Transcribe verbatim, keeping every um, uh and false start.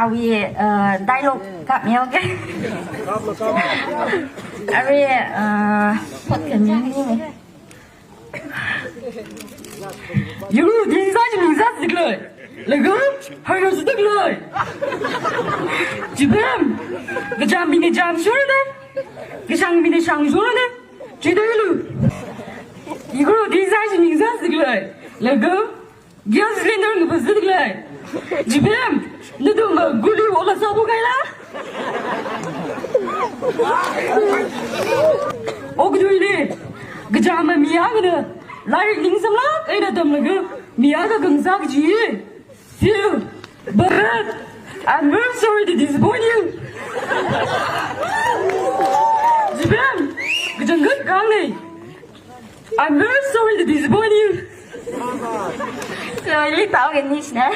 Awui, uh, dialogue kapmi, okay? Arui, uh, thot khami ni. Yuru, this is actually exactly. Laga, how does it look? Jibam, kacham bini cham sure de, kashang bini shang sure de. Chidailu. Yuru, this is actually exactly. Laga, gas cylinder nupazit lei. Jibam, nathum guli wala sabu kaila. Okathuili, kachama mi akhana lairik ningsamlāk eina tamlaga, mi akha khangasak ji. Phil, Bharat, I'm very sorry to disappoint you. Jibam, kachangkhat khangai. I'm very sorry to disappoint you. So, I really thought it is, nah?